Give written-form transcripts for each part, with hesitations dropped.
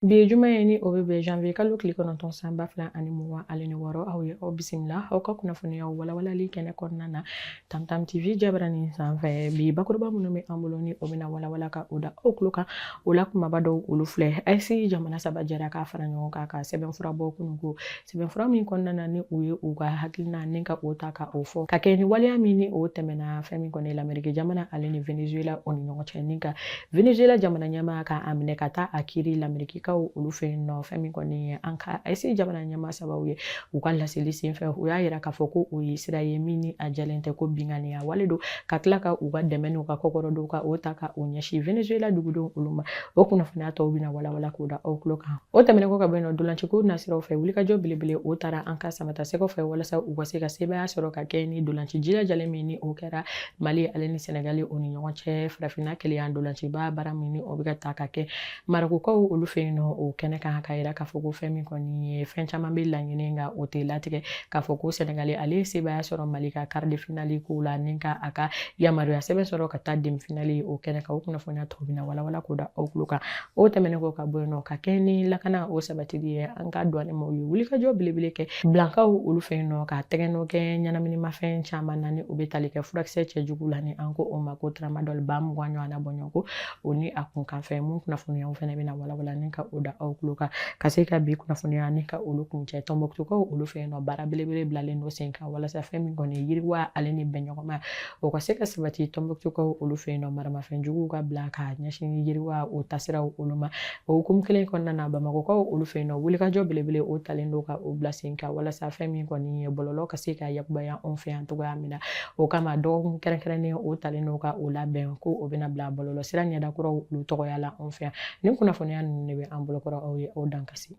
Bi ye juma ye, ni o bɛ bɛn janvier kalo tile 9 san 2026. Aw ye aw bisimila aw ka kunnafoniyaw walawalali kɛnɛ kɔnɔna na Tamtam TV jabaranin sanfɛ. Bi bakuruba minnu bɛ an bolo, ni o bɛna walawala ka o da aw tulo kan, o la kumaba dɔw olu filɛ: AES jamana saba jɛra k'a fara ɲɔgɔn kan ka sɛbɛnfura bɔ kununko, sɛbɛnfura min kɔnɔna na ni u ye u ka hakilina ni ka o ta ka o fɔ ka kɛ ni waleya min ni o tɛmɛna fɛn min kɔni Lameriki jamana ale ni Venezuela o ni ɲɔgɔn cɛ, ni ka Venezuela jamana ɲɛmaa ka a minɛ ka taa a kiri Lamerikikaw olu fɛ yen nɔ. Fɛn min kɔni ye an ka AES jamana ɲɛmaa sabaw ye, u ka laseli senfɛ, u y'a yira k'a fɔ ko o ye sira ye min ni a jɛlen tɛ, ko binkanniya wale don, ka tila ka u ka dɛmɛ n'u ka kɔkɔrɔdon ka o ta ka o ɲɛsin Venezuela dugudenw olu ma. O kunnafoniya tɔw bɛna walawala k'o da aw tulo kan. O tɛmɛnen kɔ ka bɔ yen nɔ, dolanciko nasiraw fɛ, wulikajɔ belebele o taara an ka samatasɛgɛw fɛ walasa u ka se ka sebaaya sɔrɔ ka kɛ ni dolanci jilajalen min ni o kɛra Mali ale ni Sɛnɛgali o ni ɲɔgɔn cɛ, farafinna kelenya dolanciba baara min ni o bɛ ka ta ka kɛ Marɔkukaw olu fɛ yen nɔ o kɛnɛ kan, ka yira k'a fɔ ko fɛn min kɔni ye fɛn caman bɛ laɲini nka o tɛ latigɛ, k'a fɔ ko Sɛnɛgali ale ye sebaaya sɔrɔ Mali ka quart de finale kow la, ni ka a ka yamaruya sɛbɛn sɔrɔ ka taa demi finale o kɛnɛ kan. O kunnafoniya tɔw bɛna walawala k'o da aw tulo kan. O tɛmɛnen kɔ ka bɔ yen nɔ, ka kɛ ni lakana o sabatili ye, an ka douane maaw ye wulikajɔ belebele kɛ Bilankaw olu fɛ yen nɔ, ka tɛgɛnɔ kɛ ɲɛnaminimafɛn caman na ni o bɛ tali kɛ furakisɛ cɛjugu la, ni an ko o ma ko tramadol 20,000 ɲɔgɔnna bɔɲɔgɔnko o ni a kunkanfɛn mun. Kunnafoniyaw fɛnɛ bɛna walawala ni ka o da aw tulo kan ka se ka bi kunnafoniya ni ka olu kuncɛ. Tɔnbɔkutukaw olu fɛ yen nɔ, baara belebele bilalen don sen kan walasa fɛn min kɔni yiriwa ale ni bɛnɲɔgɔnma o ka se ka sabati Tɔnbɔkutukaw olu fɛ yen nɔ, maramafɛn juguw ka bila ka ɲɛsin yiriwa o tasiraw olu ma. O hukumu kelen kɔnɔna na, Bamakɔkaw olu fɛ yen nɔ, wulikajɔ belebele o talen don ka o bila sen kan walasa fɛn min kɔni ye bɔlɔlɔ ka se ka yakubaya anw fɛ yan cogoya min na. O kama, dɔgɔkun kɛrɛnkɛrɛnnen o talen don ka o labɛn ko o bɛna bila bɔlɔlɔ sira ɲɛda kuraw olu tɔgɔya la anw fɛ yan. Nin kunnafoniya ninnu de bɛ an bolokɔrɔ, aw ye aw dan kasi.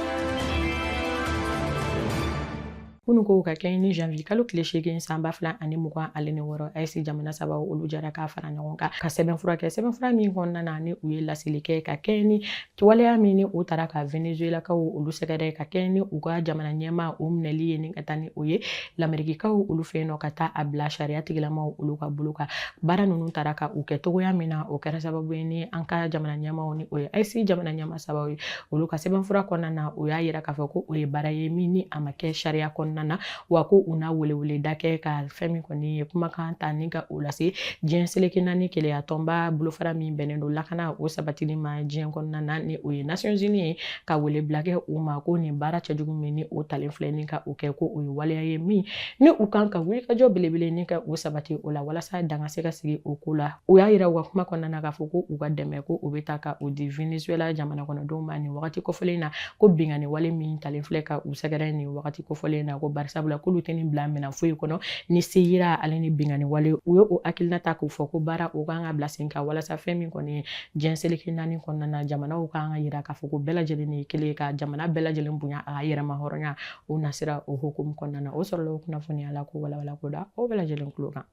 Kunun ko ka kɛ ni janvier kalo tile 8 san 2026, AES jamana saba olu jɛra k'a fara ɲɔgɔn kan ka sɛbɛnfura kɛ, sɛbɛnfura min kɔnɔna na ni u ye laseli kɛ ka kɛ ni waleya min ni o taara ka Venezuelakaw olu sɛgɛrɛ, ka kɛ ni u ka jamana ɲɛmaa o minɛli ye ni ka taa ni o ye Lamerikikaw olu fɛ yen nɔ, ka taa a bila sariya tigilamaw olu ka bolo kan. Baara ninnu taara ka u kɛ cogoya min na, o kɛra sababu ye ni an ka jamana ɲɛmaaw, ni o ye AES jamana ɲɛmaa sabaw ye, olu ka sɛbɛnfura kɔnɔna na, o y'a yira k'a fɔ ko o ye baara ye min ni a ma kɛ sariya kɔnɔna na, wa ko u na weleweleda kɛ ka fɛn min kɔni ye kumakan ta ni ka o lase diɲɛ seleke naani keleya tɔnba bolofara min bɛnnen don lakana o sabatili ma diɲɛ kɔnɔna na, ni o ye Nations Unies ye, ka wele bila kɛ u ma ko nin baara cɛjugu min ni o talen filɛ ni ka o kɛ, ko o ye waleya ye min ni u kan ka wulikajɔ belebele ni ka o sabati o la walasa dan ka se ka sigi o ko la. U y'a yira u ka kuma kɔnɔna na k'a fɔ ko u ka dɛmɛ ko o bɛ ta ka o di Venezuela jamana kɔnɔdenw ma nin wagati kofɔlen na, ko binkanni wale min talen filɛ ka u sɛgɛrɛ nin wagati kofɔlen na, ko barisabula k'olu tɛ nin bila minɛn foyi kɔnɔ ni seyira ale ni binkanni wale. U ye o hakilina ta k'o fɔ ko baara o kan ka bila sen kan walasa fɛn min kɔni ye diɲɛ seleke naani kɔnɔna na, jamanaw kan ka yira k'a fɔ ko bɛɛ lajɛlen ye kelen, ka jamana bɛɛ lajɛlen bonya a ka yɛrɛma hɔrɔnya o nasira o hukumu kɔnɔna na. O sɔrɔla o kunnafoniya la ko walawala ko da o bɛɛ lajɛlen tulo kan.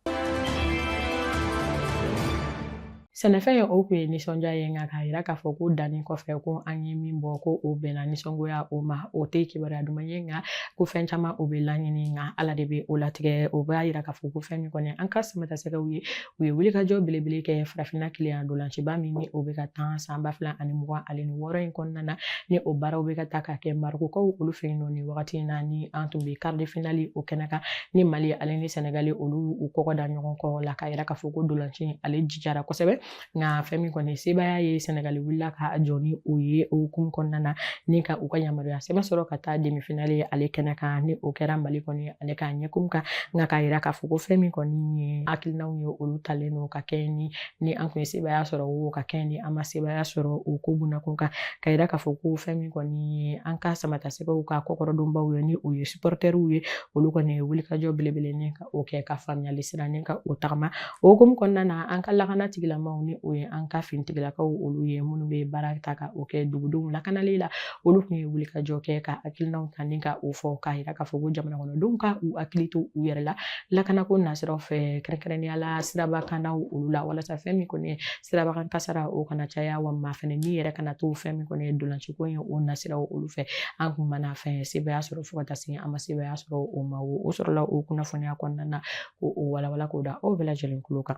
Sɛnɛfɛn ye, o kun ye nisɔndiya ye, nka k'a yira k'a fɔ ko danni kɔfɛ ko an ye min bɔ ko o bɛnna nisɔngoya o ma, o tɛ kibaruya duman ye, nka ko fɛn caman o bɛ laɲini, nka Ala de bɛ o latigɛ. O b'a yira k'a fɔ ko fɛn min kɔni an ka samatasɛgɛw ye, u ye wulikajɔ belebele kɛ farafinna kelenya dolanciba min ni o bɛ ka tan san 2026 in kɔnɔna na, ni o baaraw bɛ ka taa ka kɛ Marɔkukaw olu fɛ yen nɔ nin wagati in na, ni an tun bɛ quart de finale o kɛnɛ kan, ni Mali ale ni Sɛnɛgali olu u kɔgɔ da ɲɔgɔn kɔ la, k'a yira k'a fɔ ko dolanci ale jijara kosɛbɛ. Nka fɛn min kɔni sebaaya ye, Sɛnɛgali wulila ka jɔ ni o ye o hukumu kɔnɔna na, ni ka u ka yamaruya sɛbɛn sɔrɔ ka taa demi finale ale kɛnɛ kan, ni o kɛra Mali kɔni ale ka ɲɛkumu kan. Nka k'a yira k'a fɔ ko fɛn min kɔni ye hakilinaw ye, olu talen don ka kɛ ni an kun ye sebaaya sɔrɔ o ka kɛ ni an ma sebaaya sɔrɔ o ko bunakun kan, ka yira k'a fɔ ko fɛn min kɔni ye an ka samatasɛgɛw ka kɔkɔrɔdonbaw ye, ni o ye supporteriw ye, olu kɔni ye wulikajɔ belebele ni ka o kɛ ka faamuyali sira ni ka o tagama. O hukumu kɔnɔna na, an ka lakana tigilamaw, ni o ye an ka finitigilakaw olu ye, minnu bɛ baara ta ka o kɛ dugudenw lakanali la, olu tun ye wulikajɔ kɛ ka hakilinaw ta ni ka o fɔ, k'a yira k'a fɔ ko jamana kɔnɔdenw ka u hakili to u yɛrɛ la lakanako nasiraw fɛ, kɛrɛnkɛrɛnnenya la siraba kandaw olu la, walasa fɛn min kɔni ye sirabakan kasara o kana caya, wa maa fɛnɛ ni yɛrɛ kana to fɛn min kɔni ye dolanciko ye o nasiraw olu fɛ. An kun mana fɛn sebaaya sɔrɔ fo ka taa se an ma sebaaya sɔrɔ o ma, o sɔrɔla o kunnafoniya kɔnɔna na ko o walawala k'o da aw bɛɛ lajɛlen tulo kan.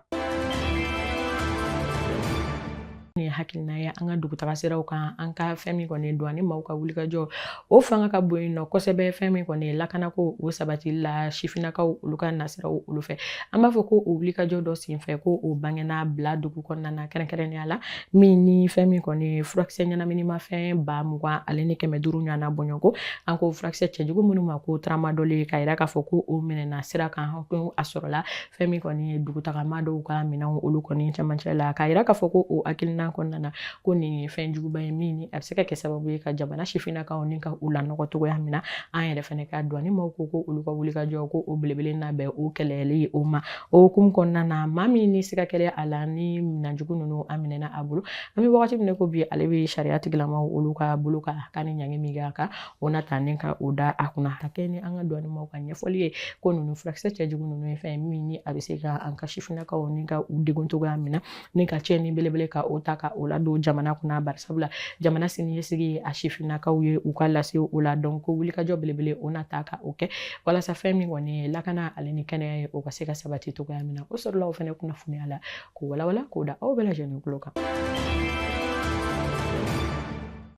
Nin ye hakilina ye an ka dugutaga siraw kan, an ka fɛn min kɔni douane maaw ka wulikajɔ o fanga ka bon yen nɔ kosɛbɛ. Fɛn min kɔni ye lakanako o sabatili la sifinnakaw olu ka nasiraw olu fɛ, an b'a fɔ ko o wulikajɔ dɔ senfɛ, ko o bangena bila dugu kɔnɔna na, kɛrɛnkɛrɛnnenya la min ni fɛn min kɔni ye furakisɛ ɲɛnaminimafɛn 20,500 ɲɔgɔnna bɔɲɔgɔnko. An ko furakisɛ cɛjugu minnu ma ko tramadol, k'a yira k'a fɔ ko o minɛna sira kan, ko a sɔrɔla fɛn min kɔni ye dugutagama dɔw ka minɛnw olu kɔni cɛmancɛ la. K'a yira k'a fɔ ko o hakilina kɔnɔna na, ko nin ye fɛn juguba ye min ni a bɛ se ka kɛ sababu ye ka jamana sifinnakaw ni ka u lanɔgɔ cogoya min na. An yɛrɛ fɛnɛ ka douane maaw ko ko olu ka wulikajɔ ko o belebele na bɛn o kɛlɛli o ma. O hukumu kɔnɔna na, maa min ni siga kɛlen a la ni minɛnjugu ninnu a minɛna a bolo, an bɛ wagati min ko bi, ale bɛ sariya tigilamaw olu ka bolo kan, ka ni ɲangi min k'a kan, o na ta ni ka o da a kunna, ka kɛ ni an ka douane maaw ka ɲɛfɔli ye ko ninnu furakisɛ cɛjugu ninnu ye fɛn min ni a bɛ se ka an ka sifinnakaw ni ka u degun cogoya min na, ni ka tiɲɛni belebele ka o ta ka o ladon jamana kunna. Barisabula jamana siniɲɛsigi a sifinnakaw ye u ka lase o la. Donc ko wulikajɔ belebele o na ta ka o kɛ walasa fɛn min kɔni ye lakana ale ni kɛnɛya ye, o ka se ka sabati cogoya min na. O sɔrɔla o fɛnɛ kunnafoniya la k'o walawala k'o da aw bɛɛ lajɛlen tulo kan.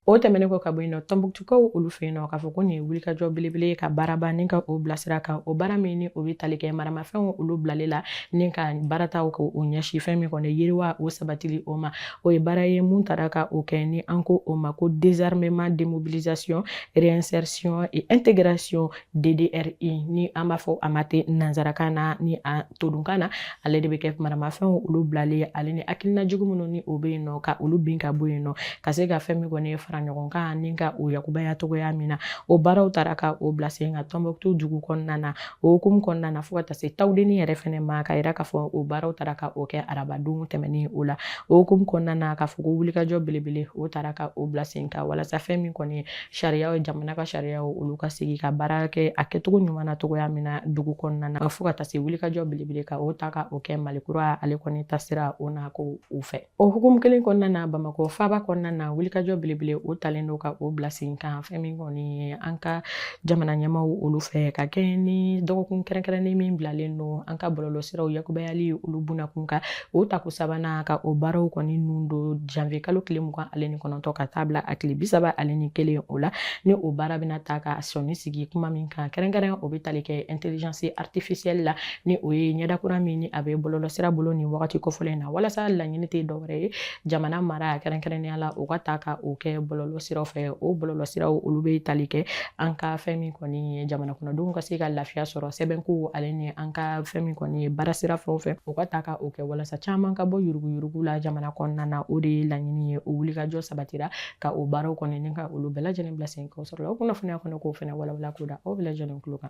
O tɛmɛnen kɔ ka bɔ yen nɔ, Tɔnbukutukaw olu fɛ yen nɔ, k'a fɔ ko nin ye wulikajɔ belebele ye ka baaraba ni ka o bilasira kan, o baara min ni o bɛ tali kɛ maramafɛnw olu bilali la ni ka baarataw ka o ɲɛsin fɛn min kɔni yiriwa o sabatili o ma. O ye baara ye mun taara ka o kɛ ni an ko o ma ko désarmement, démobilisation, réinsertion et intégration, DDRI, ni an b'a fɔ a ma ten nanzarakan na. Ni a todunkan na, ale de bɛ kɛ maramafɛnw olu bilalen ale ni hakilina jugu minnu ni o bɛ yen nɔ, ka olu bin ka bɔ yen nɔ, ka se ka fɛn min kɔni fara ɲɔgɔn kan ni ka o yakubaya cogoya min na. O baaraw taara ka o bila sen kan Tɔnbɔkutu dugu kɔnɔna na. O hukumu kɔnɔna na, fo ka taa se Tawudeni yɛrɛ fɛnɛ ma, ka yira k'a fɔ o baaraw taara ka o kɛ arabadon tɛmɛnen o la. O hukumu kɔnɔna na, k'a fɔ ko wulikajɔ belebele o taara ka o bila sen kan walasa fɛn min kɔni ye sariyaw, jamana ka sariyaw olu ka sigi ka baara kɛ a kɛcogo ɲuman na cogoya min na dugu kɔnɔna na, fo ka taa se wulikajɔ belebele ka o ta ka o kɛ Mali kura ale kɔni tasira o na ko o fɛ. O hukumu kelen kɔnɔna na, Bamakɔ faaba kɔnɔna na, wulikajɔ belebele o talen don ka o bila sen kan fɛn min kɔni ye an ka jamana ɲɛmaaw olu fɛ, ka kɛ ni dɔgɔkun kɛrɛnkɛrɛnnen min bilalen don an ka bɔlɔlɔsiraw yakubayali olu bunakun kan, o tako sabanan ka o baaraw kɔni nun don janvier kalo tile 29 ka taa bila a tile 31 o la. Ni o baara bɛna ta ka sɔnni sigi kuma min kan kɛrɛnkɛrɛn, o bɛ tali kɛ intelligence artificielle la, ni o ye ɲɛda kura min ni a bɛ bɔlɔlɔsira bolo nin wagati kofɔlen na. Walasa laɲini tɛ dɔwɛrɛ ye, jamana mara kɛrɛnkɛrɛnnenya la, o ka ta ka o kɛ bɔlɔlɔsiraw fɛ. O bɔlɔlɔsiraw olu bɛ tali kɛ an ka fɛn min kɔni ye jamana kɔnɔdenw ka se ka lafiya sɔrɔ sɛbɛnko ale ni an ka fɛn min kɔni ye baara sira fɛn o fɛn, o ka ta ka o kɛ walasa caman ka bɔ yuruguyurugu la jamana kɔnɔna na. O de ye laɲini ye. O wulikajɔ sabatira ka o baaraw kɔni ni ka olu bɛɛ lajɛlen bila sen kan. O sɔrɔla o kunnafoniya kɔnɔ k'o fɛnɛ walawala k'o da aw bɛɛ lajɛlen tulo kan.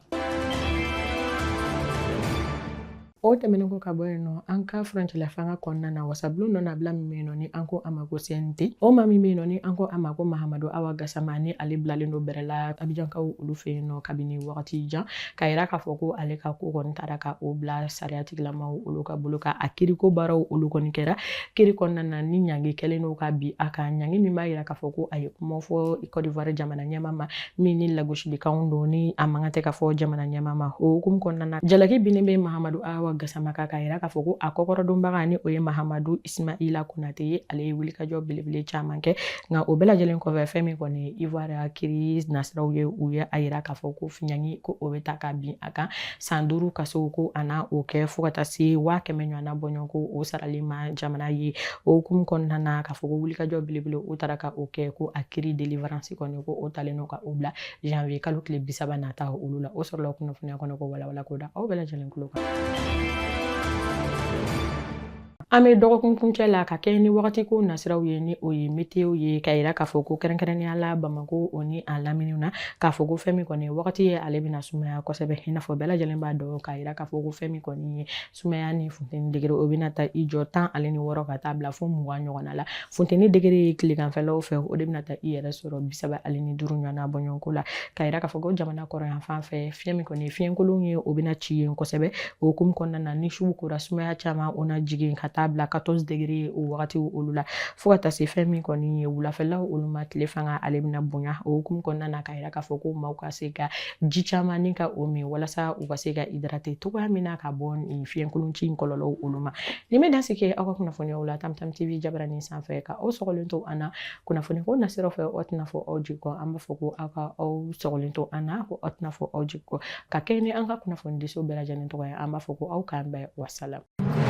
O tɛmɛnen kɔ ka bɔ yen nɔ, an ka furancɛla fanga kɔnɔna na, wasabulon nɔ nabila min bɛ yen nɔ ni an ko a ma ko CNT, o maa min bɛ yen nɔ ni an ko a ma ko Mahamadu Awa Gasama, ni ale bilalen don bɛrɛ la Abijankaw olu fɛ yen nɔ kabini wagati jan, k'a yira k'a fɔ ko ale ka ko kɔni taara ka o bila sariya tigilamaw olu ka bolo kan. A kiriko baaraw olu kɔni kɛra kiri kɔnɔna na, ni ɲangi kɛlen don ka bin a kan, ɲangi min b'a yira k'a fɔ ko a ye kuma fɔ Côte d'Ivoire jamana ɲɛmaa ma min ni lagosilikanw don, ni a man kan tɛ ka fɔ jamana ɲɛmaa ma. O hukumu kɔnɔna na, jalaki binnen bɛ Mahamadu Awa Gasama kan, k'a yira k'a fɔ ko a kɔkɔrɔdonbaga ni o ye Mahamadu Ismaila Konate ye, ale ye wulikajɔ belebele caman kɛ. Nka o bɛɛ lajɛlen kɔfɛ, fɛn min kɔni ye Ivoire kiri nasiraw ye, u ye a yira k'a fɔ ko ɲangi ko o bɛ ta ka bin a kan, san 5 kaso ko a na o kɛ, fo ka taa se 100,000 ɲɔgɔnna bɔɲɔgɔn ko o sarali ma jamana ye. O hukumu kɔnɔna na, k'a fɔ ko wulikajɔ belebele o taara ka o kɛ, ko a kiri delivrance kɔni ko o talen don ka o bila janvier kalo tile 30 nata olu la. O sɔrɔla kunnafoniya kɔnɔ ko walawala k'o da aw bɛɛ lajɛlen tulo kan. An bɛ dɔgɔkun kuncɛ la ka kɛ ni wagati ko nasiraw ye, ni o ye météo ye, ka yira k'a fɔ ko kɛrɛnkɛrɛnnenya la Bamakɔ o ni a laminiw na, k'a fɔ ko fɛn min kɔni wagati ye, ale bɛna sumaya kosɛbɛ, i n'a fɔ bɛɛ lajɛlen b'a dɔn, k'a yira k'a fɔ ko fɛn min kɔni ye sumaya ni funteni degere, o bɛna taa i jɔ 16 ka taa bila fo 20 ɲɔgɔnna la. Funteni degere ye tileganfɛlaw fɛ, o de bɛna taa i yɛrɛ sɔrɔ 35 ɲɔgɔnna bɔɲɔgɔnko la, k'a yira k'a fɔ ko jamana kɔrɔn yan fan fɛ, fiɲɛ min kɔni ye fiɲɛkolon ye, o bɛna ci yen kosɛbɛ. O hukumu kɔnɔna na, ni su kora, sumaya caman o na jigin ka taa bila 14 degré o wagatiw olu la, fo ka taa se fɛn min kɔni ye wulafɛlaw olu ma, tile fanga ale bɛna bonya. O hukumu kɔnɔna na, k'a yira k'a fɔ ko maaw ka se ka ji caman ni ka o min walasa u ka se ka hydrater cogoya min na ka bɔ nin fiɲɛkolonci in kɔlɔlɔw olu ma. Nin bɛ dan sigi aw ka kunnafoniyaw la Tamtam TV jabaranin sanfɛ. Ka aw sɔgɔlen to an na kunnafoni ko nasiraw fɛ, aw tɛna fɔ aw jigi kɔ. An b'a fɔ ko aw ka aw sɔgɔlen to an na, ko aw tɛna fɔ aw jigi kɔ. Ka kɛɲɛ ni an ka kunnafonidiso bɛɛ lajɛlen tɔgɔ ye, an b'a fɔ ko aw k'an bɛn. Wasalam.